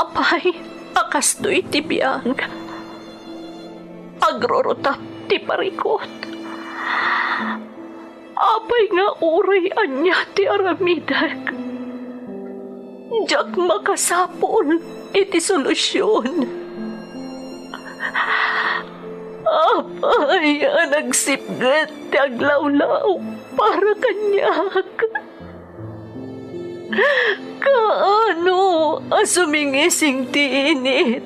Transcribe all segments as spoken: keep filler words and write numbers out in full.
Apay a kastoy ti biag, agrurutap ti parikut. Apay nga uray ania ti aramidek, diak makasapul iti solusion. Apay a nagsipget ti aglawlaw para kaniak. Kaano a sumingising ti init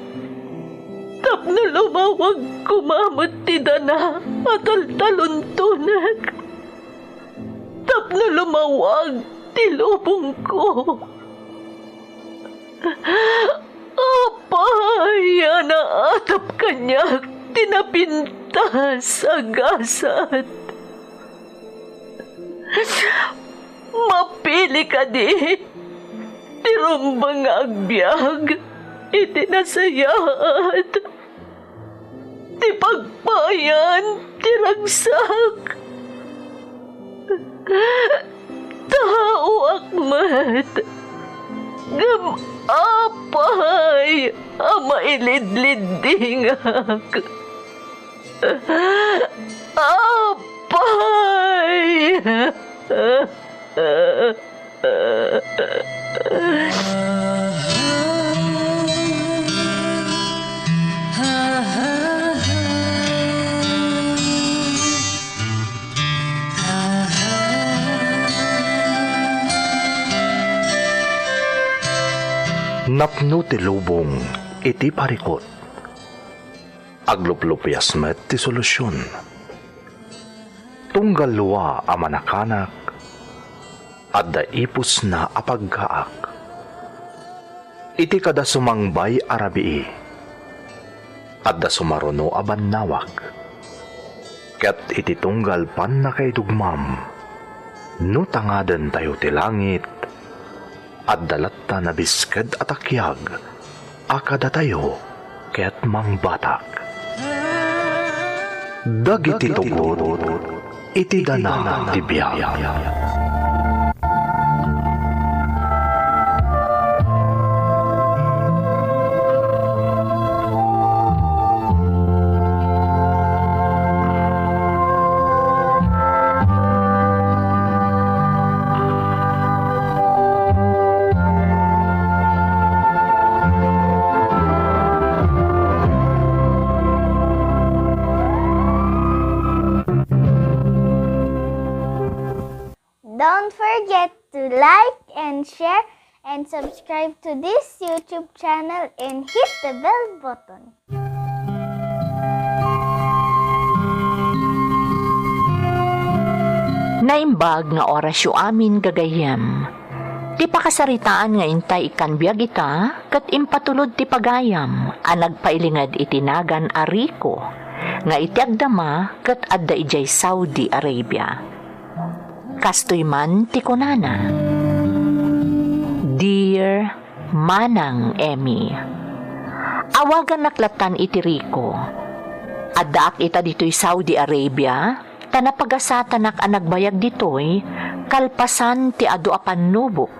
tapno lumawag koma met ti dana a taltaluntonek, tapno lumawag ti lubongko? Apay a naatap kaniak ti napintas a gasat? Mapili kadi ti rumbeng nga agbiag iti nasayaat, ti pagpayan ti ragsak? Taoak met, ngem apay a mailidliddingak? Apay! Napno ti lubong iti parikut. Agluplupias met ti solusion. Tunggal lua a manakanak, adda ipusna a paggaak. Iti kada sumangbay a rabii, adda sumaruno a bannawag. Ket iti tunggal pannakaidugmam, no tangadentayo ti langit, adda latta nabisked a takiag a kadatayo ket mangbatak. Dagiti tugot iti dana ti biag. Don't forget to like and share and subscribe to this YouTube channel and hit the bell button. Naimbag nga orasyo amin, gagayyem. Ti pakasaritaan nga intay ikkan biag ita ket impatulod ti pagayam a nagpailinged iti nagan a Rico, nga iti agdama ket adda idiay Saudi Arabia. Kastoy man ti kunana, "Dear Manang Emmy, awagannak lattan iti Rico. Addaak ita ditoy Saudi Arabia, ta napagasatanak a nagbayag ditoy kalpasan ti adu a pannubok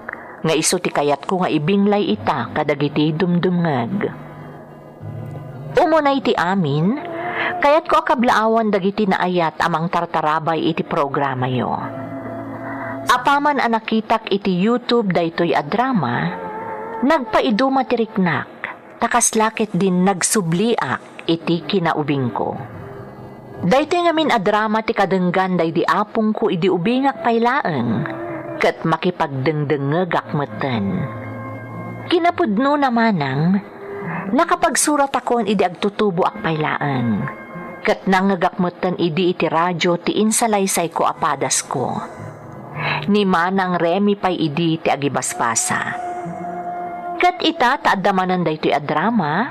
nga isu ti kayatko nga ibinglay ita kadagiti dumdumngeg. Umuna iti amin, kayatko a kablaawan dagiti naayat a mangtartarabay iti programayo. Apaman a nakitak iti YouTube daytoy a drama, nagpaiduma ti riknak, ta kasla ketdin nagsubliak iti kinaubingko. Daytoy ngamin a drama ti kadenggan daydi apongko idi ubingak pay laeng, ket makipagdengdengngegak metten. Kinapudnona, Manang, nakapagsurat akon idi agtutuboak pay laeng, ket nangngegak metten idi iti radio ti insalaysayko a padasko. Ni Manang Remy pay idi ti agibasbasa. Ket ita ta adda manen daytoy a drama,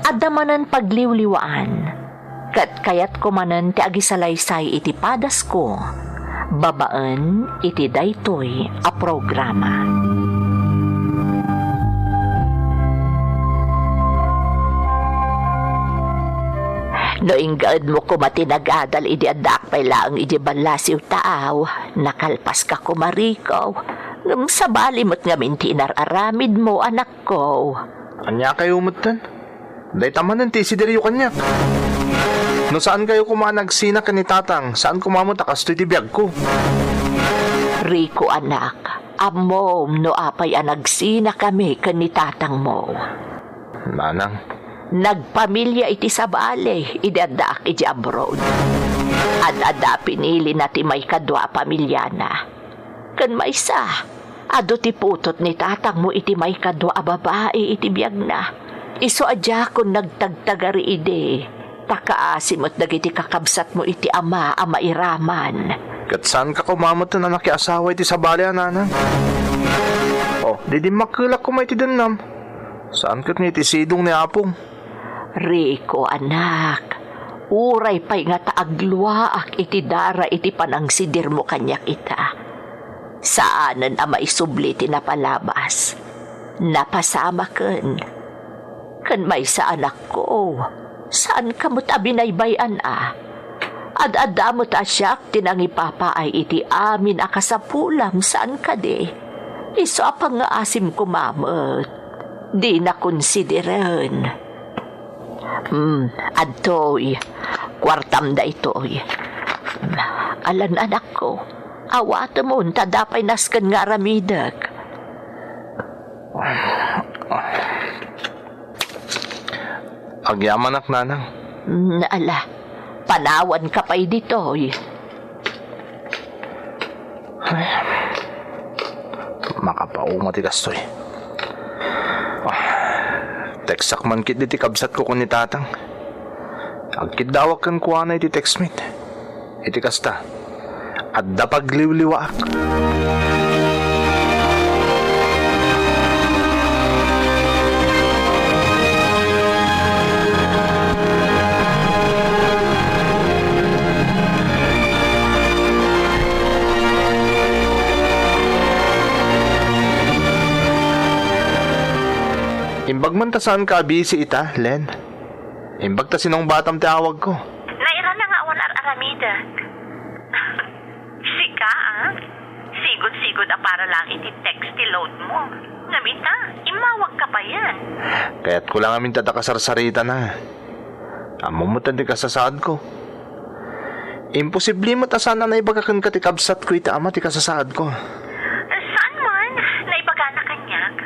adda manen pagliwliwaan. Ket kayatko manen ti agisalaysay iti padasko babaen iti daytoy a programa. No inggaedmo koma ti nagadal idi addaak pay laeng idiay ballasiw taaw, nakalpaska koma, Rico. Ngem sabali met ngamin ti inar-aramidmo, anakko. Ania kayo metten? Dayta manen ti isidiryo kaniak. No saan kayo koma a nagsina ken ni Tatang, saan koma met a kastoy ti biagko. Rico, anak, ammom no apay a nagsinakami ken ni tatangmo. Nanang. Nagpamilia iti sabali idi addaak iti abroad. Ad-adda a pinilina ti maikadua a pamiliana. Ken maysa, adu ti putot ni tatangmo iti maikadua a babai iti biagna. Isu a diakon nagtagtagari idi, ta kaasi met dagiti kakabsatmo iti ama a mairaman. Ket saanka koma metten a nakiasawa iti sabali a nanang. Oh, di dimmakkelak koma iti dennam. Saan ket nga iti sidong ni Apong. Rico, anak, uray pay ngata agluaak iti dara iti panangsidirmo kaniak ita. Saanen a maisubli ti napalabas. Napasamaken. Ken maysa, anakko, saanka met a binaybay-an a. Ad-adda met a siak ti nangipapaay iti amin a kasapulam, saan kadi? Isu a pangngaasim koma met. Dina konsideren. Hmm, adtoy. Kuartam daytoy. Alan, anakko, awatemon ta adda pay nasken nga aramidek. Agyamanak, nanang. Hmm, ala, panawanka pay ditoy. Ay, makapauma ti kastoy. Ah, textak man ketdi ti kabsatko ken ni tatang. Agkiddawak kenkuana iti textmate. Iti kasta, adda pagliwliwaak. Imbag man ta saanka a busy ita, Len. Imbag ta sinungbatam ti awagko. Nairana nga awan ar-aramidek. Sika, ah? Sigud-sigud a para lang iti text ti load mo. Ngem ita, immawagka payen. Kayatko lang amin ta adda kasarsaritana. Ammom met ti kasasaadko. Imposible met a saan a naibaga kenka ti kabsatko iti ama ti kasasaadko. Saan man, naibagana kaniak.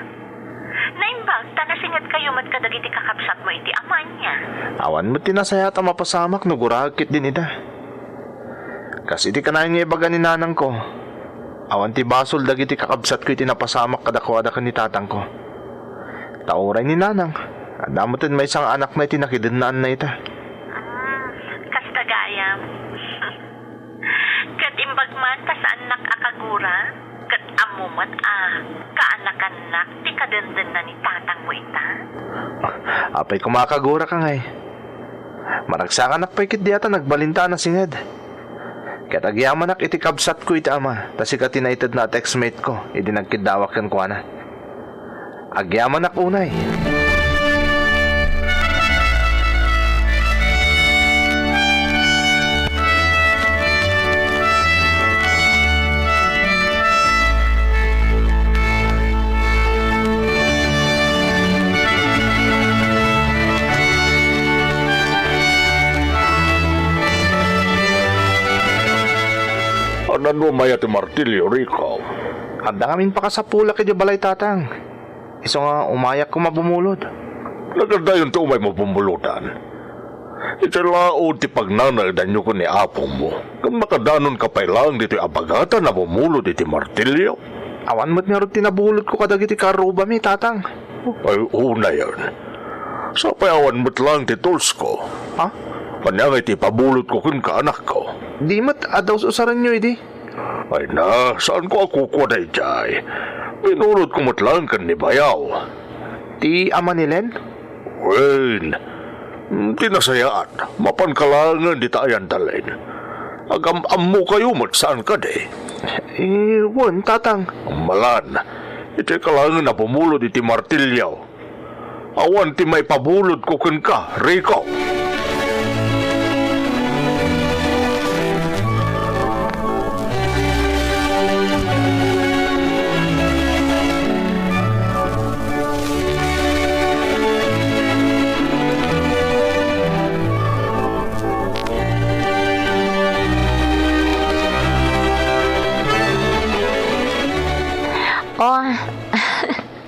Naimbag ta nasingedkayo met kadagiti kakabsatmo iti amana. Awan met ti nasayaat a mapasamak no guraek ketdin ita. Kas iti kanayon nga ibaga ni nanangko, awan ti basol dagiti kakabsatko iti napasamak kadakuada ken ni tatangko. Ta uray ni nanang, adda metten maysa nga anakna iti nakidennaanna ita. Ah, kasta gayam. Ket imbag man ta saannak a kagura, ket ammo met a kaanakannak ti kadendenna ni tatangmo ita. Apay koma a kaguraka ngay? Maragsakanak pay ketdi a ta nagbalinta a nasinged. Ket agyamanak iti kabsatko iti ama, ta sika ti naitedna a textmate ko idi nagkiddawak kenkuana. Agyamanak unay. Anan umay a ti martilyo, Rico? Adda ngamin pakasapulak idiay balay, Tatang. Isu nga umayak koma bumulod. Nagadayon ti umaymo bumulodan. Iti laud ti pagnanaedanyo ken ni apongmo, ken makadanonka pay laeng ditoy a bagatan a bumulod iti martilyo? Awan met ngarud ti nabulodko kadagiti karrubami, Tatang. Ay, unayen. Sapay awan met laeng ti toolsko. Ha? Ania ngay ti ipabulodko kenka, anakko? Di met, adda us-usarenyo idi. Ay na, saanko a kukua daydiay? Binulodko met laeng ken ni Bayaw. Ti ama ni Len? Wen, ti nasayaat, mapanka laengen dita ayan dalin. Agam-ammokayo met, saan kadi? Eh, wen, Tatang. Malan, iti ka laengen a bumulod iti martilyo. Awan ti maipabulodko kenka, Rico.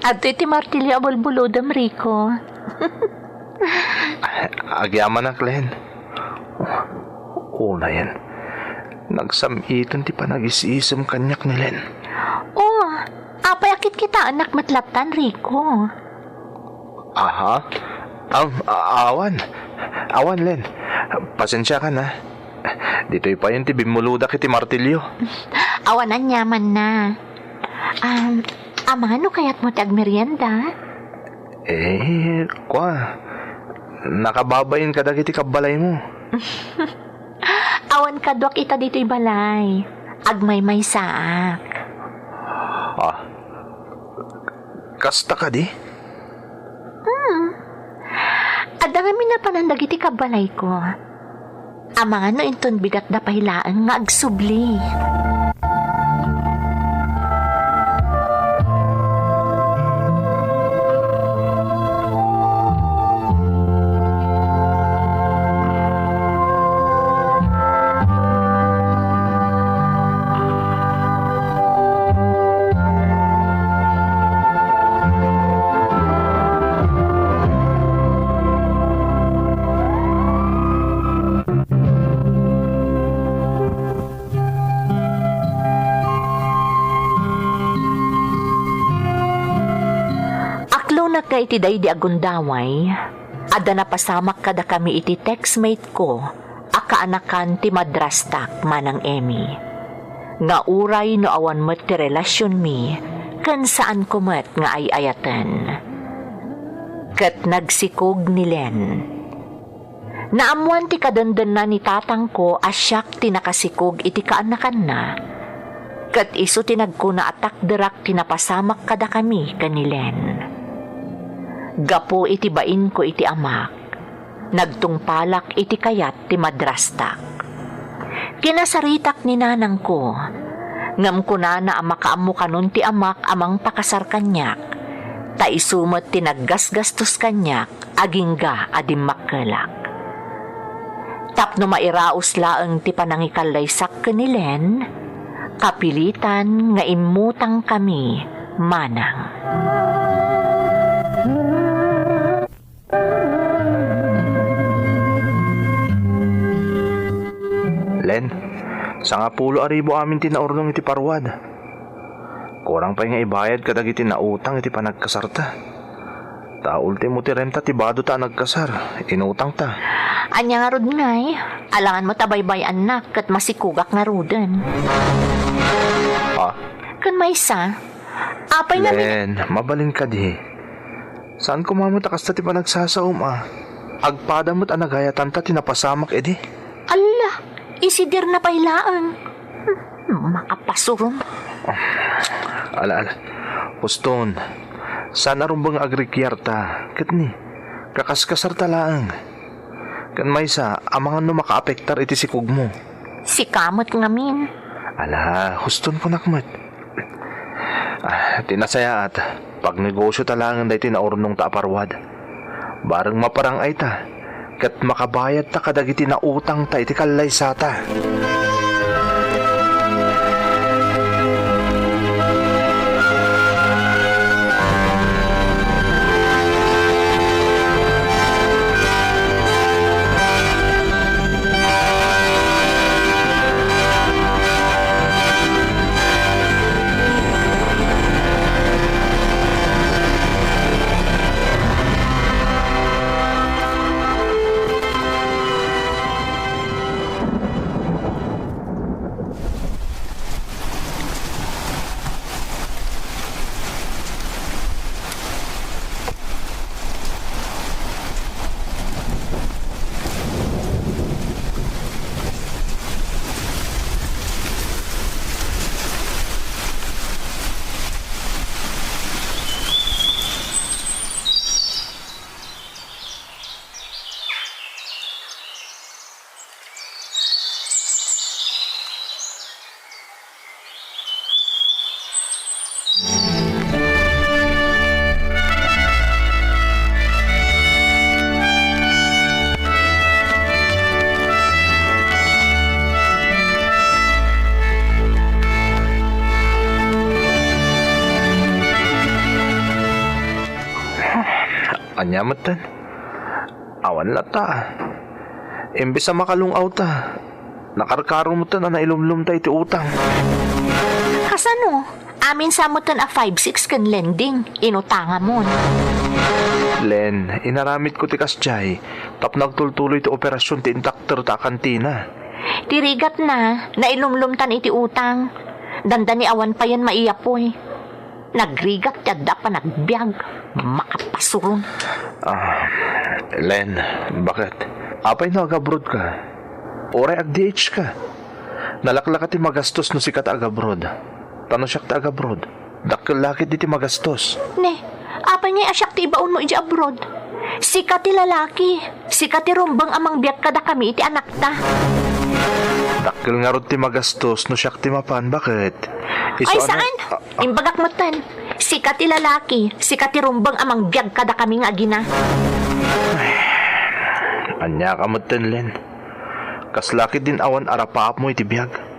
Adtoy ti martilyo a bulbulodem, Rico. Agyamanak, Len. Unayen, nagsam-iten ti panagis-isem kaniak ni Len. Oh, apay a kitkitaennak met lattan, Rico? Aha? Am, a-, awan. Awan, Len. Pasensiakan, ha. Ditoy payen ti bimmulodak iti martilyo. Awan aniamanna. Um, amangan no kayatmo ti agmerienda? Eh, kua, nakababain kadagiti kabbalaymo. Awan kaduak ita ditoy balay. Agmaymaysaak. Ah, kasta kadi? Hmm. Adda ngamin napanan dagiti kabbalayko. Amangan no inton bigatda pay laeng nga agsubli. Aklonak nga iti daydi a gundaway, adda napasamak kadakami iti textmate ko a kaanakan ti madrastak, Manang Emmy, nga uray no awan met ti relasionmi ken saanko met nga ay-ayaten. Ket nagsikog ni Len. Naammoan ti kadendenna ni tatangko a siak ti nakasikog iti kaanakanna, ket isu ti nagkuna a takderak ti napasamak kadakami ken ni Len. Gapu iti bainko iti amak, nagtungpalak iti kayat ti madrastak. Kinasaritak ni nanangko, ngem kunana a makaammo kanon ti amak a mangpakasar kaniak, ta isu met ti naggasgastos kaniak agingga a dimmakkelak. Tapno mairaos laeng ti panangikallaysak ken ni Len, kapilitan nga immutangkami, Manang. Len, sangapulo a ribu amin ti naurnong iti paruad. Kurang pay nga ibayad kadagiti nautang iti panagkasarta. Ta ultimo ti renta ti badota a nagkasar, inutangta. Ania ngarud ngay? Alangan met a baybay-annak ket masikogak ngaruden. Ah? Ken maysa, apay nga min- Len, mabalin kadi. Saan koma met a kasta ti panagsasaom a. Agpada met a nagayatanta ti napasamak idi. Alla, isidirna pay laeng. Hmm, makapasurom. Ala, ala. Huston, saan a rumbeng nga agrikiarta, ket ni, kakaskasarta laeng. Ken maysa, amangan no makaapektar iti sikogmo. Sika met ngamin. Ala, huston kunak met. Ah, ti nasayaat, pagnegosiota laengen daytoy naurnongta a paruad. Bareng maparang-ayta, ket makabayadta kadagiti nautangta iti kallaysata. Ania metten? Awan latta. Imbes a makalung-awta, nakarkaro metten a nailumlumta iti utang. Kasano? Amin sa metten a five six ken lending, inutangamon. Len, inaramidko ti kasdiay tapno agtultuloy ti operasion ti intakterta a kantina. Ti rigatna, nailumlumtan iti utang. Dandani awan payen maiyapoy. Nagrigat ti adda panagbiag. Makapasuron. Ah, Len, baket? Apay no agabroad ka? Uray ag-D H ka? Nalaklaka ti magastos no sika ti agabroad. Ta no siak ti agabroad, dakkel la ketdi ti magastos. Ne, apay ngay a siak ti ibaonmo idiay abroad? Sika ti lalaki, sika ti rumbeng a mangbiag kadakami iti anakta. Dakkel ngarud ti magastos no siak ti mapan, baket? Ay, isuan saan? Ah, ah. Imbagak metten, sika ti lalaki, sika ti rumbeng a mangbiag kadakami nga agina. Ania ka metten, Len? Kasla ketdin awan arapaapmo iti biag.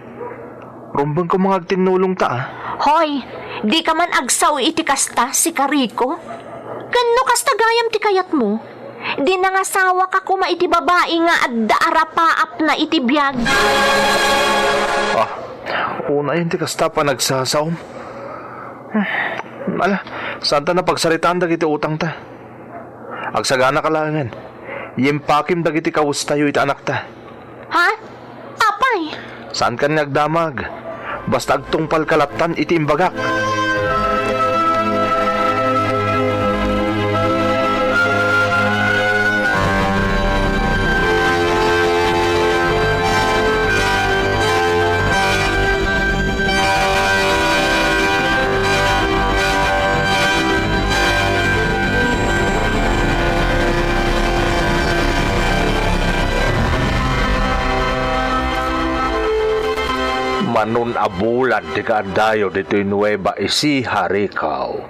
Rumbeng koma nga agtinnulongta, a. Hoy, dika man agsao iti kasta, sika Rico. Ken no kasta gayam ti kayatmo, di nangasawaka koma iti babai nga adda arapaapna iti biag. Ah, unayen ti kasta a panagsasaom. Hmm, ala, saanta napagsaritaan dagiti utangta. Agsaganaka laengen. Yimpakem dagiti kawestayo iti anakta. Ha? Apay? Saankan nga agdamag. Basta agtungpalka lattan iti imbagak. Manon a bulan ti kaaddayo ditoy Nueva Ecija, Rico.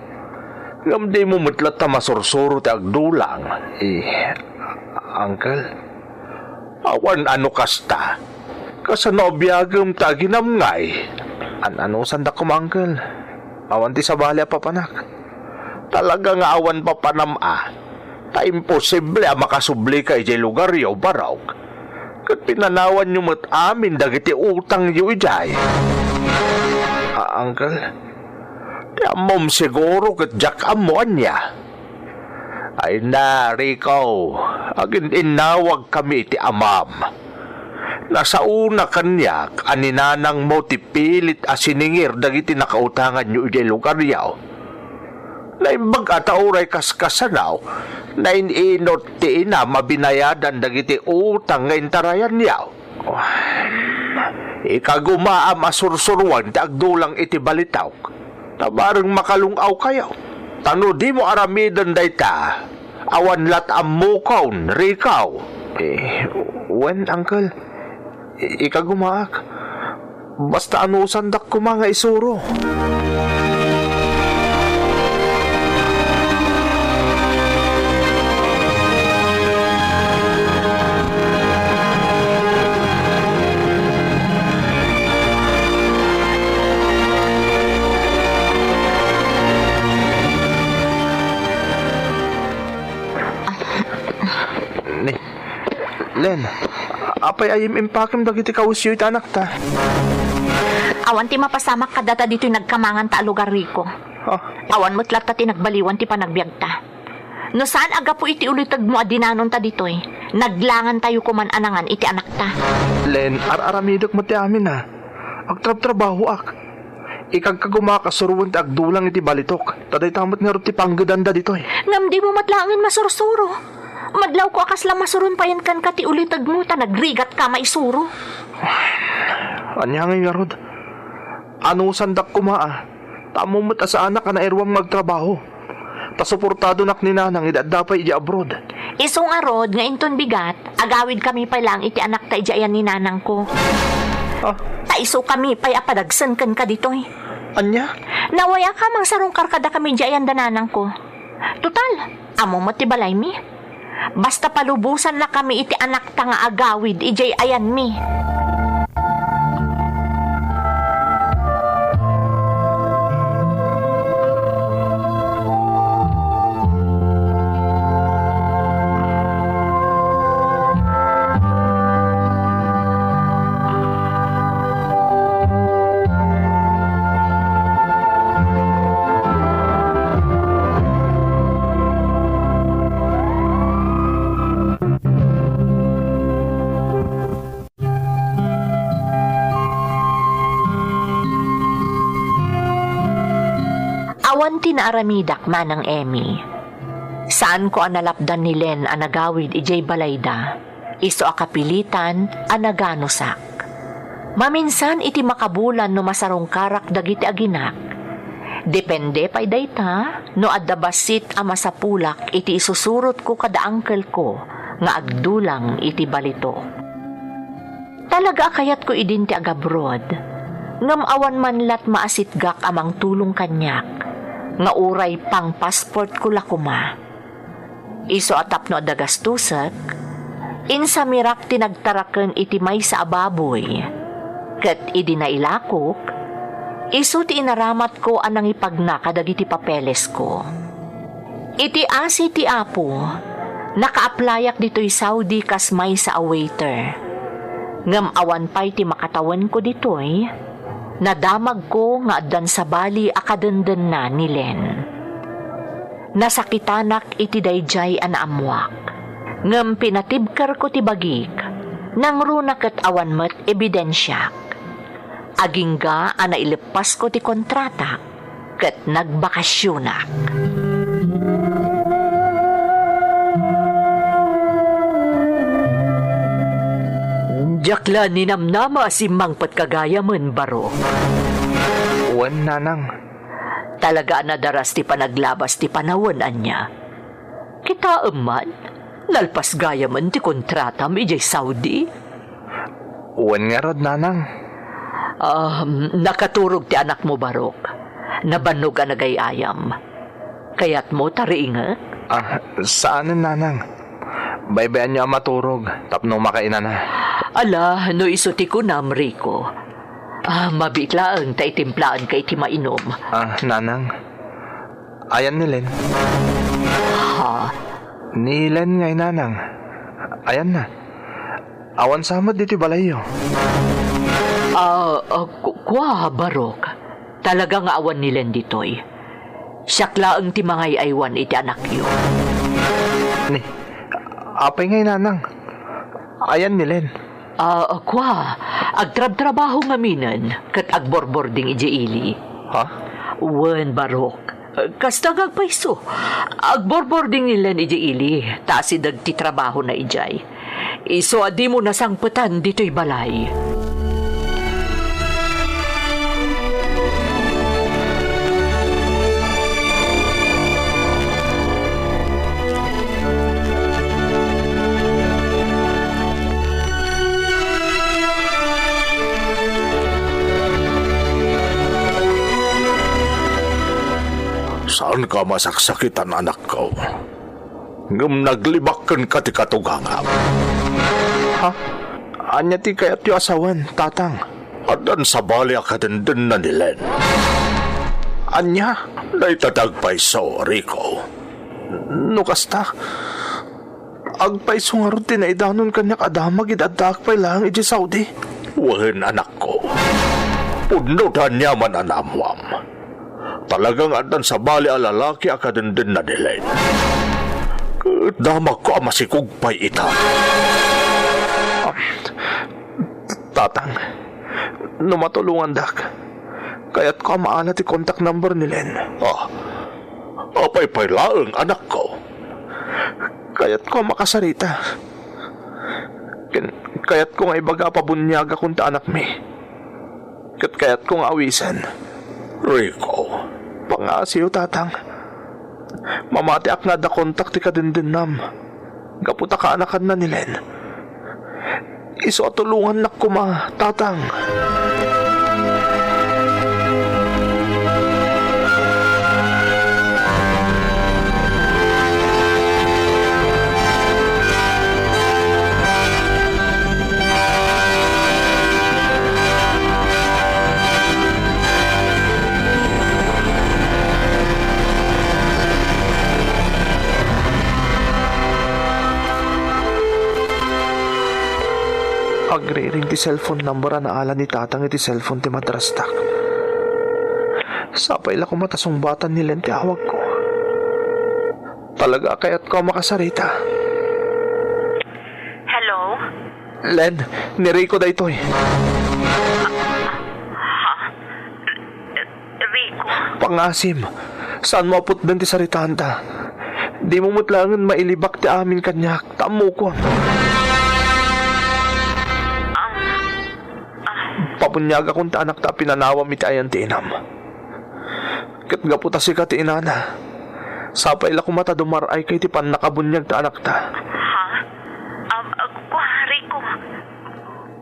Ngem dimo met latta masursuro ti agdulang, eh, uncle? Awan a no kasta, kasano a biagem ta aginam ngay? An-anusandak koma, uncle. Awan ti sabali a papanak. Talaga nga awan papanam a. Ta imposible a makasublika idiay lugaryo, barok. Ket pinanawanyo met amin dagiti utangyo idiay. A, uncle, ti ammom siguro ket diak ammo ania. Ay na, Rico, agin-innawagkami iti amam. Nasaona kaniak a ni nanangmo ti pilit a siningir dagiti nakautanganyo idiay lugaryo. Naimbag a ta uray kaskasano, nain-inut ti inam a binayadan dagiti utang nga intarayanyo. Ikagumaam a sursuroen ti agdulang iti balitok, ta bareng makalung-awkayo. Ta no dimo aramiden dayta, awan lat ammokon, Rico. Eh, wen, uncle. I-, ikagumaak. Basta anusandak koma nga isuro. Ni, Len, apay a yim-impakem dagiti kawesyo iti anakta? Awan ti mapasamak kadata ditoy nagkamanganta a lugar, Rico. Ah. Awan met latta ti nagbaliwan ti panagbiagta. No saan a gapu iti ulitegmo a dinanonta ditoy, naglangantayo koman a nangan iti anakta. Len, ar-aramidek met ti amin a. Agtrabtrabahoak. Ikagkagumaak a suroen ti agdulang iti balitok, ta dayta met ngarud ti panggedanda ditoy. Ngem dimo met laengen masursuro. Madlawko a kasla masuron payen kenka ti ulitegmo ta nagrigatka a maisuro. Ania ngay ngarud? Anusandak koma a, ta ammom met a saanak a nairuam nga agtrabaho. Ta suportadonak ni Nanang idi adda pay idiay abroad. Isu ngarud nga inton bigat, agawidkami pay laeng iti anakta idiay ayan ni nanangko. Ah? Ta isukami pay a padagsen kenka ditoy. Ania? Nawayaka a mangsarungkar kadakami idiay ayan da nanangko. Total, ammo met ti balaymi. Basta palubosannakami iti anakta nga agawid idiay ayanmi. Awan ti naaramidak, Manang Emmy. Saanko a nalapdan ni Len a nagawid idiay balayda. Isu a kapilitan a naganusak. Maminsan iti makabulan no masarungkarak dagiti aginak. Depende pay dayta no adda bassit a masapulak iti isusurotko kada angkelko nga agdulang iti balito. Talaga a kayatko idin ti agabroad, ngem awan man lat maasitgak a mangtulong kaniak, nga uray pang-passportko la koma. Isu a tapno adda gastosek, insamirak ti nagtaraken iti maysa a baboy, ket idi nailakok, isu ti inaramatko a nangipagna kadagiti papelesko. Iti asi ti Apo, naka-applyak ditoy Saudi kas maysa a waiter. Ngem awan pay ti makatawenko ditoy, nadamagko nga addan sabali a kadendenna ni Len. Nasakitanak iti daydiay a naammoak, ngem pinatibkerko ti bagik, nangruna ket awan met ebidensiak. Agingga a naileppasko ti kontratak ket nagbakasionak. Diak la ninamnama a simmangpet ka gayamen, Barok. Wen, nanang. Talaga a nadaras ti panaglabas ti panawen, ania? Kitaem man, nalpas gayamen ti kontratam idiay Saudi. Wen ngarud, nanang. Ah, nakaturog ti anakmo, Barok. Nabannog a nagay-ayam. Kayatmo ta riingek? Ah, saanen, nanang. Baybay-anyo a maturog tapno makainana. Ala, no isu ti kunam, Rico. Ah, mabiit laeng ta itimplaenka iti mainum. Ah, nanang. Ayan ni Len. Ha? Ni Len ngay, nanang. Ayanna. Awan sa met ditoy balayyo. Ah, ah, ku-, kua, Barok. Talaga nga awan ni Len ditoy. Siak laeng ti mangay-aywan iti anakyo. Ni, apay ngay, nanang? Ayan ni Len. Ah, kua, agtrabtrabaho ngaminen ket agborbording idiay ili. Ha? Wen, Barok. Kasta nga agpayso. Agborbording ni Len idiay ili, ta asideg ti trabahona idiay. Isu a dimo nasangpetan ditoy balay. Saanka a masaksakitan, anakko. Ngem naglibak kenka ti katugangam. Ha? Ania ti kayatyo a sawen, Tatang? Addan sabali a kadendenna ni Len. Ania? Dayta ti agpayso, Rico. No kasta, agpayso ngarud ti naidanon kaniak a damag idi addaak pay laeng idiay Saudi. Wen, anakko. Pudno ti aniaman a naammoam. Talaga nga addan sabali a lalaki a kadendenna ni Len. Ket damagko a masikog pay ita. Ah, Tatang, no matulongandak, kayatko a maala ti contact number ni Len. Ah, apay pay laeng, anakko? Kayatko a makasarita. Ken kayatko nga ibaga a pabuniagakon ti anakmi. Ket kayatko nga awisen. Rico. Pangaasiyo, Tatang. Mamatiak nga adda kontak ti kadendennam. Gapu ta kaanakanna ni Len. Isu a tulongannak koma, Tatang. Agriring ti cellphone number a naala ni Tatang iti cellphone ti madrastak. Sapay la koma ta sungbatan ni Len ti awagko. Talaga a kayatko a makasarita. Hello? Len, ni Rico daytoy. Ha? Rico? Pangasim. Saanmo a putden ti saritaan ta. Dimo met laengen mailibak ti amin kaniak, ta ammokon. Pabuniagakon ti anakta a pinanawam iti ayan ti inam. Ket gapu ta sika ti inana, sapay la koma ta dumar-ayka iti pannakabuniag ti anakta. Ha? Um, uh, Rico,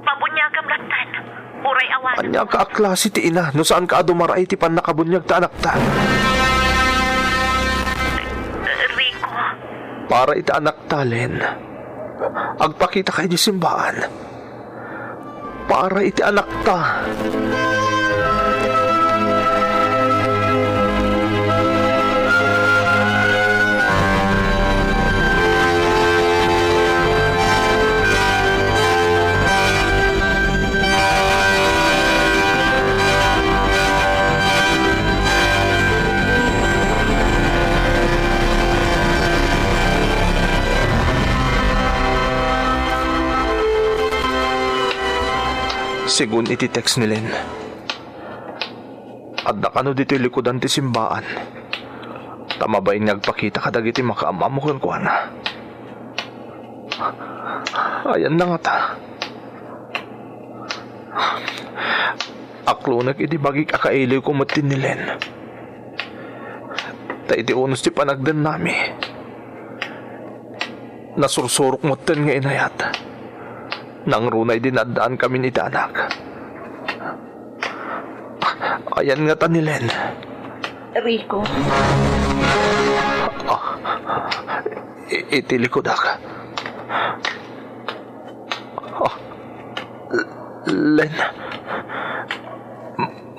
pabuniagam lattan. Uray awan. Ania ka a klase ti ina no saanka a dumar-ay iti pannakabuniag ti anakta? Rico. Para iti anakta, Len. Agpakitaka iti simbaan. Para iti anakta. Segun iti text ni Len, adda kano ditoy likudan ti simbaan, ta mabain nga agpakita kadagiti makaam-ammo kenkuana. Ayanna ngata. Aklonek idi bagik a kailiwko met ni Len. Ta iti unos ti panagdennami, nasursurok metten nga inayat. Nangruna idi naaddaankamin iti anak. Ayan ngata ni Len. Rico. Ah, i-, iti likudak. Ah, Len,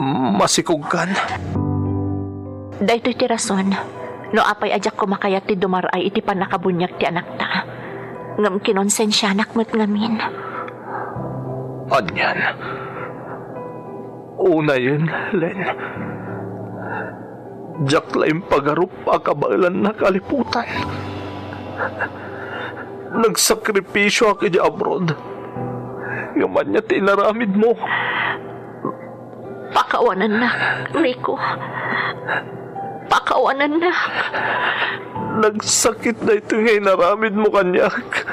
m-, masikogkan? Daytoy ti rason no apay a diak koma kayat ti dumar-ay iti pannakabuniag ti anakta. Ngem kinonsensianak met ngamin. Anian? Unayen, Len. Diak la impagarup a kabaelanna kaliputan. Nagsakripisioak iti abroad. Ngem ania ti inaramidmo? Pakawanannak, Rico. Pakawanannak. Nagsakit daytoy nga inaramidmo kaniak.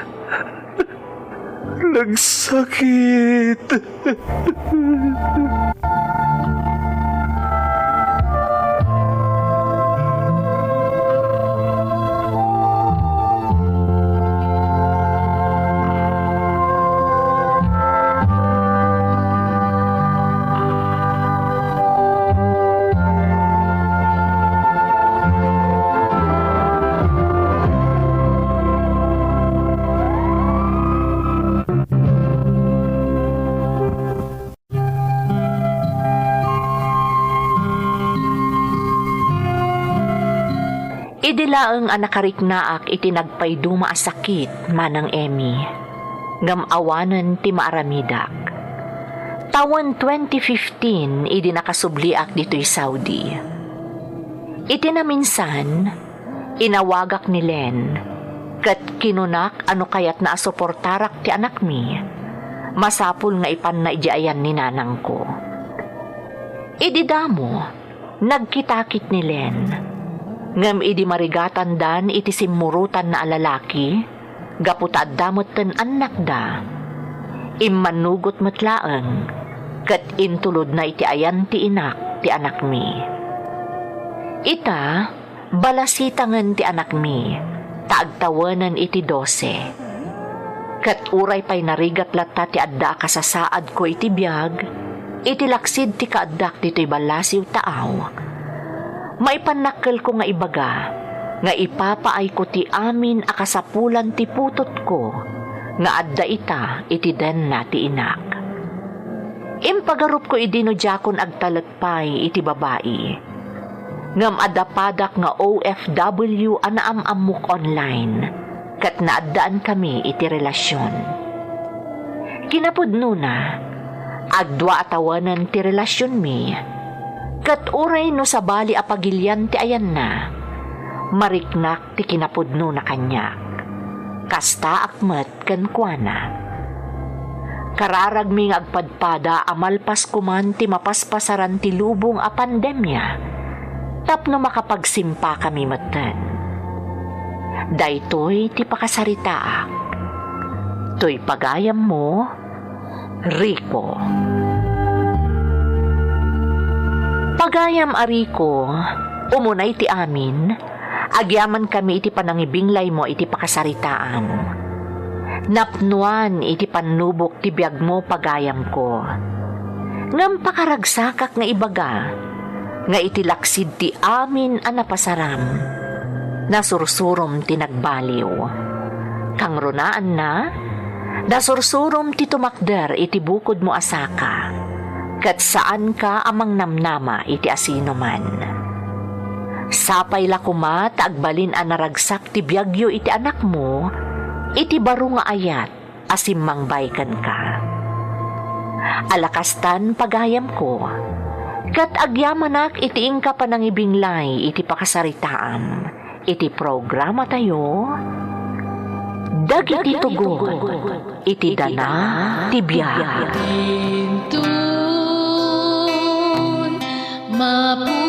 Nagsakit. Idi laeng a nakariknaak iti nagpaiduma a sakit, Manang Emmy, ngem awanen ti maaramidak. Tawen twenty fifteen idi nakasubliak ditoy Saudi. Iti naminsan, inawagak ni Len, ket kinunak a no kayatna a suportarak ti anakmi, masapul nga ipanna idiay ayan ni nanangko. Idi damo, nagkitakit ni Len. Ngem idi marigatandan iti simmurotanna a lalaki, gapu ta adda metten annakda, immannugot met laeng, ket intulodna iti ayan ti inak ti anakmi. Ita, balasitangen ti anakmi, ta agtawenen iti dose. Ket uray pay narigat latta ti adda a kasasaadko iti biag, iti laksid ti kaaddak ditoy ballasiw taaw, maipannakkelko nga ibaga nga ipapaayko ti amin a kasapulan ti putotko nga adda ita iti denna ti inak. Impagarupko idi no diakon agtalek pay iti babai. Ngem adda padak nga O F W a naam-ammok online, ket naaddaankami iti relasion. Kinapudnona, agdua a tawenen ti relasionmi, ket uray no sabali a pagilian ti ayanna, mariknak ti kinapudnona kaniak. Kastaak met kenkuana. Kararagmi nga agpadpada a malpas koman ti mapaspasaran ti lubong a pandemia, tapno makapagsimpakami metten. Daytoy ti pakasaritaak. Toy pagayammo, Rico. Pagayam a Rico, umuna iti amin, agyamankami iti panangibinglaymo iti pakasaritaam. Napnoan iti pannubok ti biagmo, pagayamko. Ngem pakaragsakak nga ibaga nga iti laksid ti amin a napasaram, nasursurom ti nagbaliw. Kangrunaanna, nasursurom ti tumakder iti bukodmo a saka, ket saanka a mangnamnama iti asinoman. Sapay la koma ta agbalin a naragsak ti biagyo iti anakmo iti baro nga ayat a simmangbaybay kenka. Ala kastan, pagayamko, ket agyamanak iti inka panangibinglay iti pakasaritaam iti programatayo, Dagiti Tugot iti Dana ti Biag. Inton mapu-